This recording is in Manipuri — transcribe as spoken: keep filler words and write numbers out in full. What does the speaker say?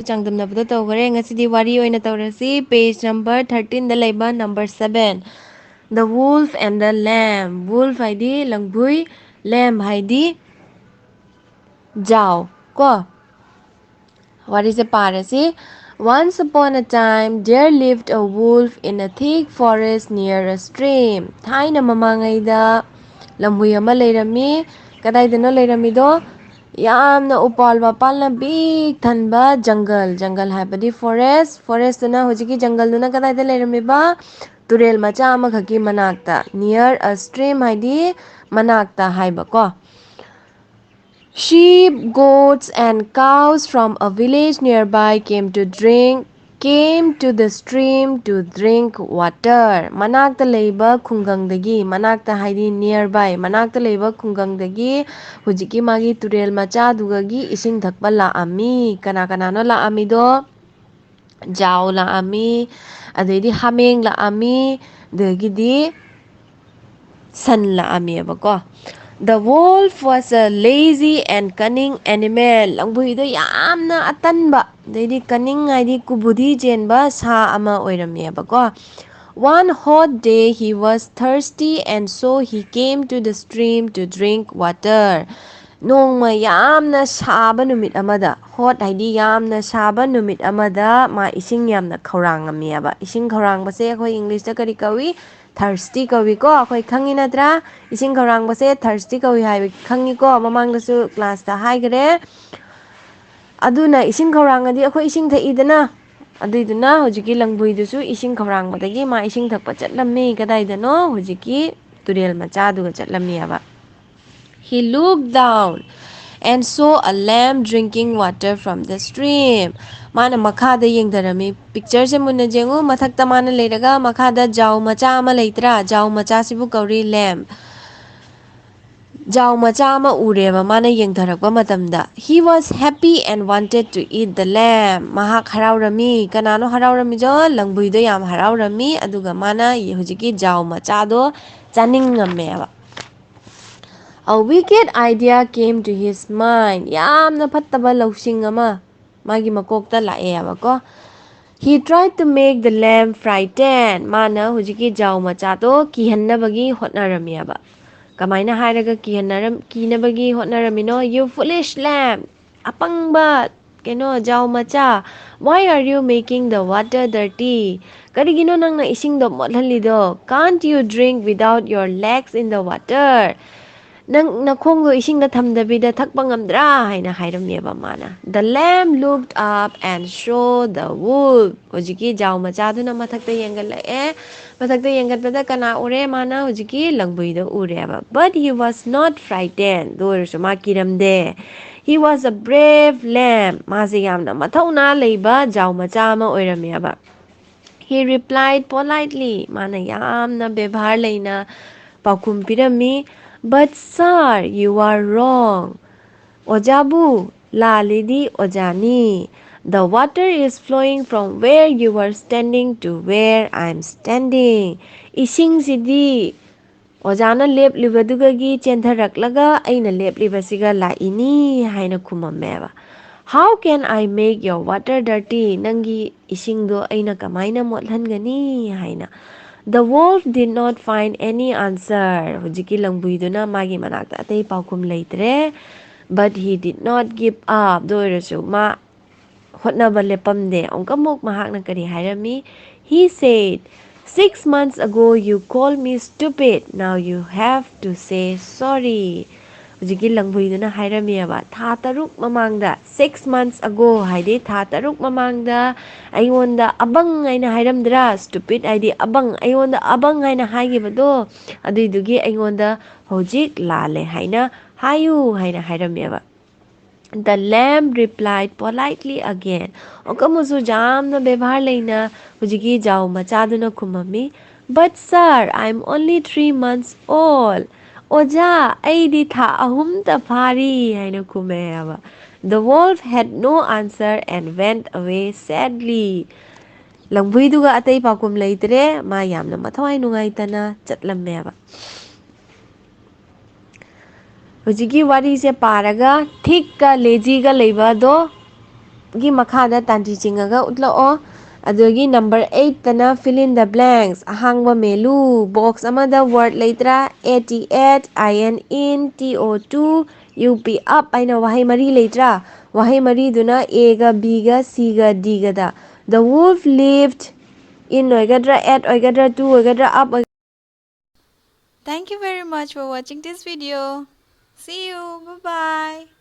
ꯆꯥꯡꯗꯝꯅꯕꯗꯣ ꯇꯧꯈꯔꯦ꯫ ꯉꯁꯤꯗꯤ ꯋꯥꯔꯤ ꯑꯣꯏꯅ ꯇꯧꯔꯁꯤ꯫ Page number thirteen ꯗ ꯂꯩꯕ number seven, The Wolf and the Lamb. Wolf ꯍꯥꯏꯗꯤ ꯂꯪꯕꯨꯏ, lamb ꯍꯥꯏꯗꯤ ꯖꯥꯎ ꯀꯣ꯫ ꯋꯥꯔꯤꯁꯦ Parsi. Once upon a time, there lived a wolf in a thick forest near a stream. ꯊꯥꯏꯅ ꯃꯃꯥꯡꯉꯩꯗ ꯂꯝꯍꯨꯏ ꯑꯃ ꯂꯩꯔꯝꯃꯤ꯫ ꯀꯗꯥꯏꯗꯅꯣ ꯂꯩꯔꯝꯃꯤꯗꯣ? ꯌꯥꯝꯅ ꯎꯄꯥꯜ ꯋꯥꯄꯥꯜꯅ ꯄꯤꯛ ꯊꯟꯕ ꯖꯪꯒꯜ꯫ ꯖꯪꯒꯜ ꯍꯥꯏꯕꯗꯤ forest꯫ Forestꯇꯨꯅ, ꯍꯧꯖꯤꯛꯀꯤ ꯖꯪꯒꯜꯗꯨꯅ ꯀꯗꯥꯏꯗ ꯂꯩꯔꯝꯃꯤꯕ? ꯇꯨꯔꯦꯜ ꯃꯆꯥ ꯑꯃꯈꯛꯀꯤ ꯃꯅꯥꯛꯇ꯫ Near a stream ꯍꯥꯏꯗꯤ ꯃꯅꯥꯛꯇ ꯍꯥꯏꯕꯀꯣ꯫ Sheep, goats and cows from a village nearby came to drink, came to the stream to drink water. ꯃꯅꯥꯛꯇ ꯂꯩꯕ ꯈꯨꯡꯒꯪꯗꯒꯤ, ꯃꯅꯥꯛꯇ ꯍꯥꯏꯗꯤ nearby, ꯃꯅꯥꯛꯇ ꯂꯩꯕ ꯈꯨꯡꯒꯪꯗꯒꯤ ꯍꯧꯖꯤꯛꯀꯤ ꯃꯥꯒꯤ ꯇꯨꯔꯦꯜ ꯃꯆꯥꯗꯨꯒꯤ ꯏꯁꯤꯡ ꯊꯛꯄ ꯂꯥꯛꯑꯝꯃꯤ꯫ ꯀꯅꯥ ꯀꯅꯥꯅꯣ ꯂꯥꯛꯑꯝꯃꯤꯗꯣ? ꯖꯥꯎ ꯂꯥꯛꯑꯝꯃꯤ, ꯑꯗꯩꯗꯤ ꯍꯥꯃꯦꯡ ꯂꯥꯛꯑꯝꯃꯤ, ꯑꯗꯒꯤꯗꯤ ꯁꯟ ꯂꯥꯛꯑꯝꯃꯦꯕꯀꯣ꯫ The wolf was a lazy and cunning animal. ꯂꯪꯕꯨꯏꯗꯣ ꯌꯥꯝꯅ ꯑꯇꯟꯕ, ꯑꯗꯩꯗꯤ cunning ꯍꯥꯏꯗꯤ ꯀꯨꯕꯨꯗꯤ ꯆꯦꯟꯕ ꯁꯥ ꯑꯃ ꯑꯣꯏꯔꯝꯃꯦꯕꯀꯣ꯫ One hot day he was thirsty and so he came to the stream to drink water. ꯅꯣꯡꯃ ꯌꯥꯝꯅ ꯁꯥꯕ ꯅꯨꯃꯤꯠ ꯑꯃꯗ, hot ꯍꯥꯏꯗꯤ ꯌꯥꯝꯅ ꯁꯥꯕ ꯅꯨꯃꯤꯠ ꯑꯃꯗ ꯃꯥ ꯏꯁꯤꯡ ꯌꯥꯝꯅ ꯈꯧꯔꯥꯡꯉꯝꯃꯦꯕ꯫ ꯏꯁꯤꯡ ꯈꯧꯔꯥꯡꯕꯁꯦ ꯑꯩꯈꯣꯏ Englishꯇ ꯀꯔꯤ ꯀꯧꯏ? Thirsty ꯀꯧꯏꯀꯣ꯫ ꯑꯩꯈꯣꯏ ꯈꯪꯉꯤ ꯅꯠꯇ꯭ꯔꯥ? ꯏꯁꯤꯡ ꯈꯧꯔꯥꯡꯕꯁꯦ thirsty ꯀꯧꯏ ꯍꯥꯏꯕ ꯈꯪꯉꯤꯀꯣ, ꯃꯃꯥꯡꯗꯁꯨ classꯇ ꯍꯥꯏꯈ꯭ꯔꯦ꯫ ꯑꯗꯨꯅ ꯏꯁꯤꯡ ꯈꯧꯔꯥꯡꯉꯗꯤ ꯑꯩꯈꯣꯏ ꯏꯁꯤꯡ ꯊꯛꯏꯗꯅ, ꯑꯗꯨꯏꯗꯨꯅ ꯍꯧꯖꯤꯛꯀꯤ ꯂꯪꯕꯨꯏꯗꯨꯁꯨ ꯏꯁꯤꯡ ꯈꯧꯔꯥꯡꯕꯗꯒꯤ ꯃꯥ ꯏꯁꯤꯡ ꯊꯛꯄ ꯆꯠꯂꯝꯃꯤ꯫ ꯀꯗꯥꯏꯗꯅꯣ? ꯍꯧꯖꯤꯛꯀꯤ ꯇꯨꯔꯦꯜ ꯃꯆꯥꯗꯨꯒ ꯆꯠꯂꯝꯃꯦꯕ꯫ He looked down and saw a lamb drinking water from the stream. ꯃꯥꯅ ꯃꯈꯥꯗ ꯌꯦꯡꯊꯔꯝꯃꯤ꯫ Pictureꯁꯦ ꯃꯨꯟꯅ ꯌꯦꯡꯉꯨ꯫ ꯃꯊꯛꯇ ꯃꯥꯅ ꯂꯩꯔꯒ ꯃꯈꯥꯗ ꯖꯥꯎ ꯃꯆꯥ ꯑꯃ ꯂꯩꯇ꯭ꯔꯥ? ꯖꯥꯎ ꯃꯆꯥꯁꯤꯕꯨ ꯀꯧꯔꯤ lamb꯫ ꯖꯥꯎ ꯃꯆꯥ ꯑꯃ ꯎꯔꯦꯕ ꯃꯥꯅ ꯌꯦꯡꯊꯔꯛꯄ ꯃꯇꯝꯗ꯫ He was happy and wanted to eat the lamb. ꯃꯍꯥꯛ ꯍꯔꯥꯎꯔꯝꯃꯤ꯫ ꯀꯅꯥꯅꯣ ꯍꯔꯥꯎꯔꯝꯃꯤꯗꯣ? ꯂꯪꯕꯨꯏꯗꯣ ꯌꯥꯝ ꯍꯔꯥꯎꯔꯝꯃꯤ꯫ ꯑꯗꯨꯒ ꯃꯥꯅ ꯍꯧꯖꯤꯛꯀꯤ ꯖꯥꯎ ꯃꯆꯥꯗꯣ ꯆꯥꯅꯤꯡꯉꯝꯃꯦꯕ꯫ A wicked idea came to his mind. ꯌꯥꯝꯅ ꯐꯠꯇꯕ ꯂꯧꯁꯤꯡ ꯑꯃ ꯃꯥꯒꯤ ꯃꯀꯣꯛꯇ ꯂꯥꯛꯑꯦꯕꯀꯣ꯫ He tried to make the lamb frightened. ꯃꯥꯅ ꯍꯧꯖꯤꯛꯀꯤ ꯖꯥꯎ ꯃꯆꯥꯗꯣ ꯀꯤꯍꯟꯅꯕꯒꯤ ꯍꯣꯠꯅꯔꯝꯃꯦꯕ꯫ ꯀꯃꯥꯏꯅ ꯍꯥꯏꯔꯒ ꯀꯤꯍꯟꯅꯔꯝ-, ꯀꯤꯅꯕꯒꯤ ꯍꯣꯠꯅꯔꯝꯃꯤꯅꯣ? "You foolish lamb." ꯑꯄꯪꯕ ꯀꯩꯅꯣ ꯖꯥꯎ ꯃꯆꯥ, "Why are you making the water dirty?" ꯀꯔꯤꯒꯤꯅꯣ ꯅꯪꯅ ꯏꯁꯤꯡꯗꯣ ꯃꯣꯠꯍꯜꯂꯤꯗꯣ? "Can't you drink without your legs in the water?" ꯅꯪ ꯅꯈꯣꯡꯗꯣ ꯏꯁꯤꯡꯗ ꯊꯝꯗꯕꯤꯗ ꯊꯛꯄ ꯉꯝꯗ꯭ꯔꯥ ꯍꯥꯏꯅ ꯍꯥꯏꯔꯝꯃꯦꯕ ꯃꯥꯅ꯫ The lamb looked up and saw the wolf. ꯍꯧꯖꯤꯛꯀꯤ ꯖꯥꯎ ꯃꯆꯥꯗꯨꯅ ꯃꯊꯛꯇ ꯌꯦꯡꯒꯠꯂꯛꯑꯦ꯫ ꯃꯊꯛꯇ ꯌꯦꯡꯒꯠꯄꯗ ꯀꯅꯥ ꯎꯔꯦ? ꯃꯥꯅ ꯍꯧꯖꯤꯛꯀꯤ ꯂꯪꯕꯨꯏꯗꯣ ꯎꯔꯦꯕ꯫ But he was not frightened. ꯑꯗꯨ ꯑꯣꯏꯔꯁꯨ ꯃꯥ ꯀꯤꯔꯝꯗꯦ꯫ He was a brave lamb. ꯃꯥꯁꯦ ꯌꯥꯝꯅ ꯃꯊꯧꯅꯥ ꯂꯩꯕ ꯖꯥꯎ ꯃꯆꯥ ꯑꯃ ꯑꯣꯏꯔꯝꯃꯦꯕ꯫ He replied politely. ꯃꯥꯅ ꯌꯥꯝꯅ ꯕꯦꯕꯥꯔ ꯂꯩꯅ ꯄꯥꯎꯈꯨꯝ ꯄꯤꯔꯝꯃꯤ꯫ But sir, you are wrong. ꯑꯣꯖꯥꯕꯨ, ꯂꯥꯜꯂꯤꯗꯤ ꯑꯣꯖꯥꯅꯤ꯫ The water is flowing from where you are standing to where I am standing. ꯏꯁꯤꯡꯁꯤꯗꯤ ꯑꯣꯖꯥꯅ ꯂꯦꯞꯂꯤꯕꯗꯨꯗꯒꯤ ꯆꯦꯟꯊꯔꯛꯂꯒ ꯑꯩꯅ ꯂꯦꯞꯂꯤꯕꯁꯤꯒ ꯂꯥꯛꯏꯅꯤ ꯍꯥꯏꯅ ꯈꯨꯝꯃꯝꯃꯦꯕ꯫ How can I make your water dirty? ꯅꯪꯒꯤ ꯏꯁꯤꯡꯗꯣ ꯑꯩꯅ ꯀꯃꯥꯏꯅ ꯃꯣꯠꯍꯟꯒꯅꯤ ꯍꯥꯏꯅ꯫ The wolf did not find any answer. ꯍꯧꯖꯤꯛꯀꯤ ꯂꯪꯕꯨꯏꯗꯨꯅ ꯃꯥꯒꯤ ꯃꯅꯥꯛꯇ ꯑꯇꯩ ꯄꯥꯎꯈꯨꯝ ꯂꯩꯇ꯭ꯔꯦ꯫ But he did not give up. ꯑꯗꯨ ꯑꯣꯏꯔꯁꯨ ꯃꯥ ꯍꯣꯠꯅꯕ ꯂꯦꯞꯄꯝꯗꯦ꯫ ꯑꯃꯨꯛꯀ ꯑꯃꯨꯛ ꯃꯍꯥꯛꯅ ꯀꯔꯤ ꯍꯥꯏꯔꯝꯃꯤ? He said, "Six months ago you called me stupid. Now you have to say sorry." ꯍꯧꯖꯤꯛꯀꯤ ꯂꯪꯕꯨꯏꯗꯨꯅ ꯍꯥꯏꯔꯝꯃꯦꯕ, ꯊꯥ ꯇꯔꯨꯛ ꯃꯃꯥꯡꯗ, six months ago ꯍꯥꯏꯗꯤ ꯊꯥ ꯇꯔꯨꯛ ꯃꯃꯥꯡꯗ ꯑꯩꯉꯣꯟꯗ ꯑꯕꯪ ꯍꯥꯏꯅ ꯍꯥꯏꯔꯝꯗ꯭ꯔꯥ? Stupid ꯍꯥꯏꯗꯤ ꯑꯕꯪ, ꯑꯩꯉꯣꯟꯗ ꯑꯕꯪ ꯍꯥꯏꯅ ꯍꯥꯏꯈꯤꯕꯗꯣ, ꯑꯗꯨꯏꯗꯨꯒꯤ ꯑꯩꯉꯣꯟꯗ ꯍꯧꯖꯤꯛ ꯂꯥꯜꯂꯦ ꯍꯥꯏꯅ ꯍꯥꯏꯌꯨ ꯍꯥꯏꯅ ꯍꯥꯏꯔꯝꯃꯦꯕ꯫ The lamb replied politely again. ꯑꯃꯨꯛꯀ ꯑꯃꯨꯛꯁꯨ ꯌꯥꯝꯅ ꯕꯦꯕꯥꯔ ꯂꯩꯅ ꯍꯧꯖꯤꯛꯀꯤ ꯖꯥꯎ ꯃꯆꯥꯗꯨꯅ ꯈꯨꯝꯃꯝꯃꯤ, "But sir, I am only three months old. ꯑꯣꯖꯥ, ꯑꯩꯗꯤ ꯊꯥ ꯑꯍꯨꯝꯇ ꯐꯥꯔꯤ" ꯍꯥꯏꯅ ꯈꯨꯝꯃꯦ ꯍꯥꯏꯕ꯫ The wolf had no answer and went away sadly. ꯂꯪꯕꯨꯏꯗꯨꯒ ꯑꯇꯩ ꯄꯥꯎꯈꯨꯝ ꯂꯩꯇ꯭ꯔꯦ, ꯃꯥ ꯌꯥꯝꯅ ꯃꯊꯋꯥꯏ ꯅꯨꯡꯉꯥꯏꯇꯅ ꯆꯠꯂꯝꯃꯦꯕ꯫ ꯍꯧꯖꯤꯛꯀꯤ ꯋꯥꯔꯤꯁꯦ ꯄꯥꯔꯒ ꯊꯤꯛꯀ ꯂꯦꯖꯤꯒ ꯂꯩꯕꯗꯣ ꯒꯤ ꯃꯈꯥꯗ ꯇꯥꯟꯇꯤ ꯆꯤꯡꯉꯒ ꯎꯠꯂꯛꯑꯣ꯫ ꯑꯗꯨꯗꯒꯤ number eight ꯇꯅ fill in the blanks, ꯑꯍꯥꯡꯕ ꯃꯦꯜꯂꯨ꯫ Box ꯑꯃꯗ word ꯂꯩꯇ꯭ꯔꯥ? At, at, in, in, to, to, up ꯍꯥꯏꯅ ꯋꯥꯍꯩ ꯃꯔꯤ ꯂꯩꯇ꯭ꯔꯥ? ꯋꯥꯍꯩ ꯃꯔꯤꯗꯨꯅ Aꯒ, Bꯒ, Cꯒ, Dꯒꯗ꯫ The wolf lived in ꯑꯣꯏꯒꯗ꯭ꯔꯥ, at ꯑꯣꯏꯒꯗ꯭ꯔꯥ, to ꯑꯣꯏꯒꯗ꯭ꯔꯥ, up ꯑꯣꯏꯒꯗ꯭ꯔꯥ? Thank you very much for watching this video. See you. Bye bye.